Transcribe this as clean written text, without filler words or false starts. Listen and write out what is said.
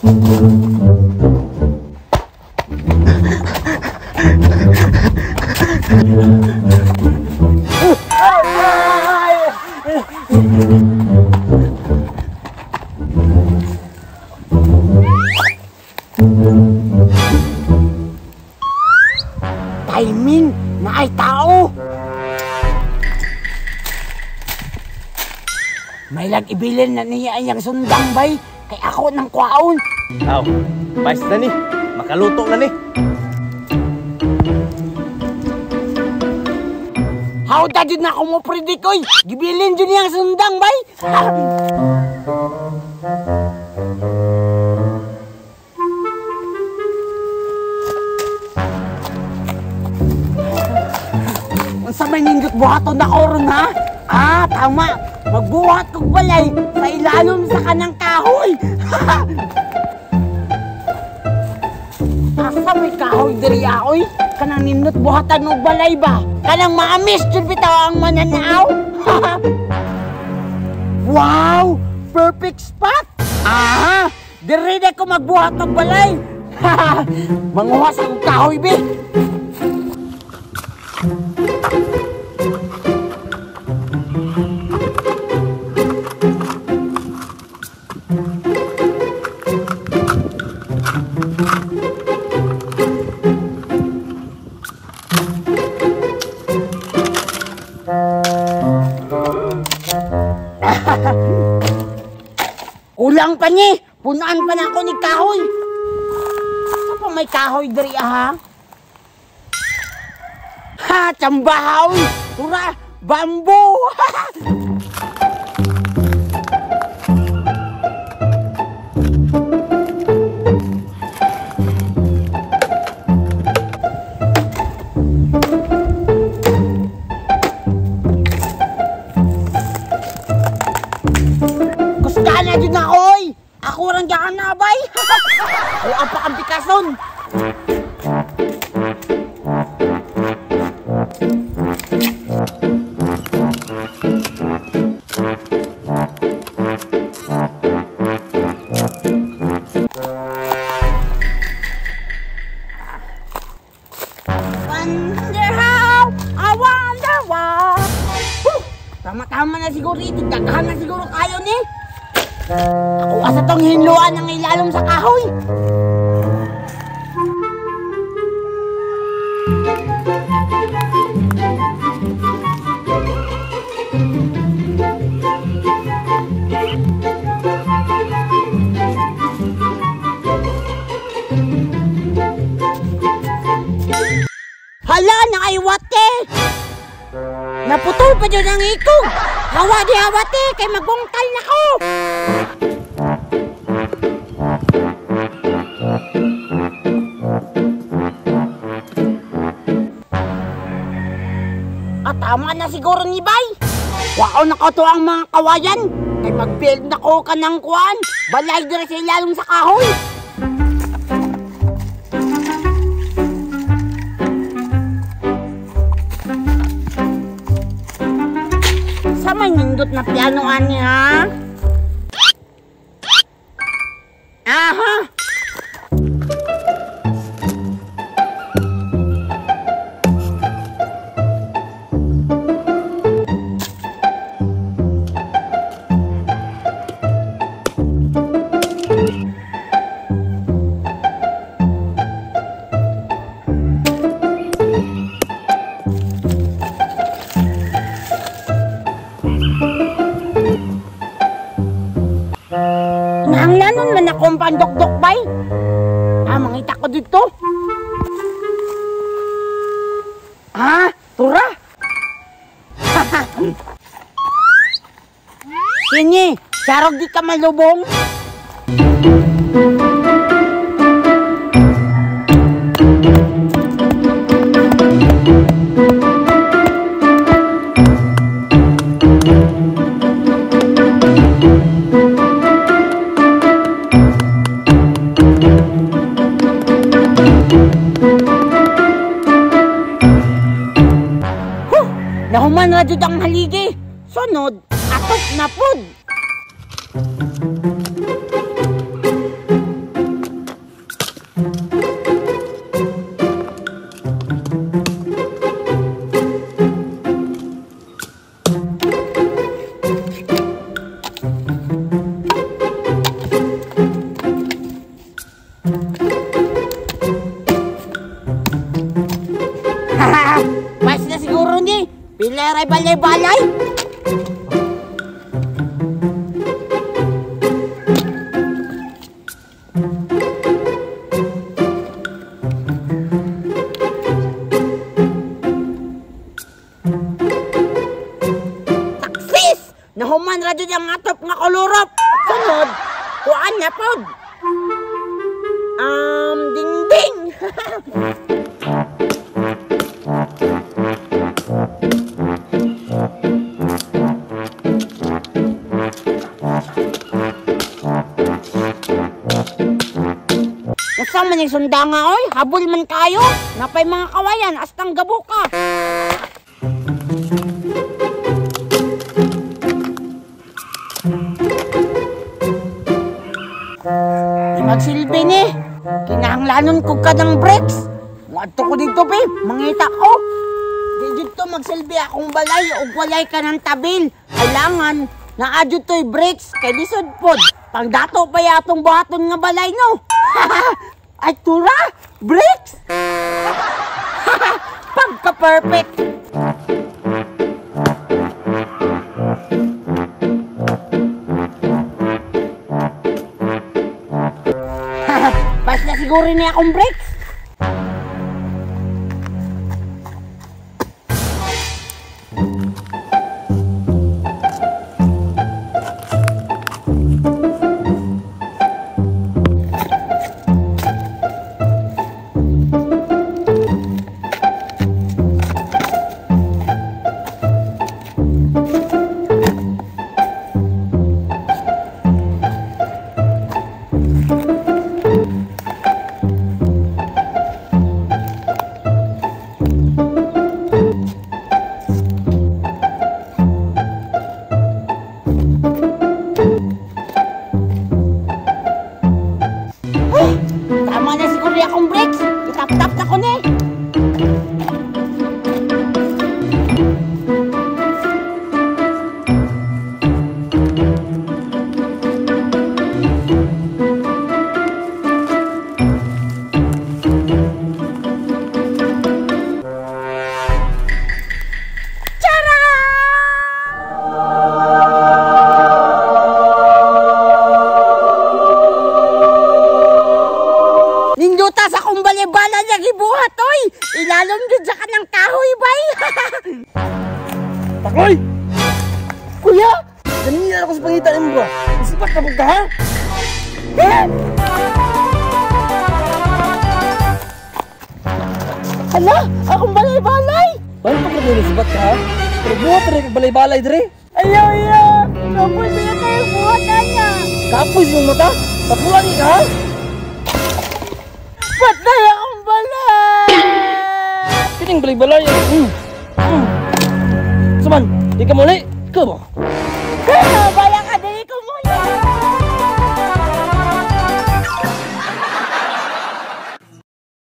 Timing na ay tao. May lag ibilin na niya ang sundang bay kay ako ng kwaon. Aw, pais na ni, makaluto na ni. How ta jud na ako mo predict oy. Gibilin jud niyang sundang bay. Unsa may nindot buhaton na oron ha? Ah, tama. Magbuhat kog balay sa ilalom sa kanang kahoy. Asa may kahoy diri oy? Kanang nindot buhatan og balay ba? Kanang maamis jud bitaw ang mananaw. Wow! Perfect spot! Aha! Diri na ko magbuhat og balay. Manguha sa akong kahoy be. Kulang pa ni, punuan pa na ako ni kahoy. Sa pa may kahoy diri ha? Ha, tsambahaw! Tura, bambu! Kusta na dyan na, oy! Ako rang gaan na, bay! O, ang pakampikason! Wonder how, I wonder why. Tama-tama na siguro ito. Daghan na siguro kayo ni. Ako asa tong hinluan ang ilalom sa kahoy. Hala, nakaiwate! Naputol pa dyan ang ikog! Hawa di hawate, kay magbungkal na ko! At tama na siguro ni Bay! Wao na ko to ang mga kawayan! Kay mag-build na ko ka ng kuwan! Balay dira sa ilalong sa kahoy! Sa may nindot na piano ani ha? Aha! Nanglanon man akong pandokdok bay. Ah, mangita ko dito. Ah, tura. Kini, sarog di ka malubong. Nahuman na jud ang haligi. Sunod, atok na pud. Walay balay-balay. Taksis! Nahuman ra jud ang atop nga kolorop. Sunod, kuan na pod. Dingding. Unsa man yung sundanga oy? Habol man kayo. Napay mga kawayan astang gabuka. Di magsilbi ni. Kinahanglanon ko ka ng bricks. Muadto ko dito be, mangita ko. Di dito magsilbi akong balay ug walay ka ng tabil. Kailangan naa jud to'y bricks kay lisod pod. Pangdato pa yatong buhaton nga balay no. Ay tura, bricks. Pagka-perfect. Basta siguro niya akong bricks. Tama na siguro akong bricks. Itap-tap na ko na eh. Ninduta sa akong balay-balay niya gibuhat, oy! Ilalom jud sa kanang kahoy, bay! Takoy! Kuya! Ganyan ako sa pangita nimo ba? Isipat ka ka, ha? Hala! Akong balay-balay! Paano pa ka sibat ka, ha? Pero buhat rin kag balay-balay dre. Ayaw, ayaw! Kapoy ba yan kayo buhat na niya? Kapoy sa imong mata? Papulan ka, ha? Patay akong balay! Kining balay-balay. Suman, di ka muli. Ikaw ba?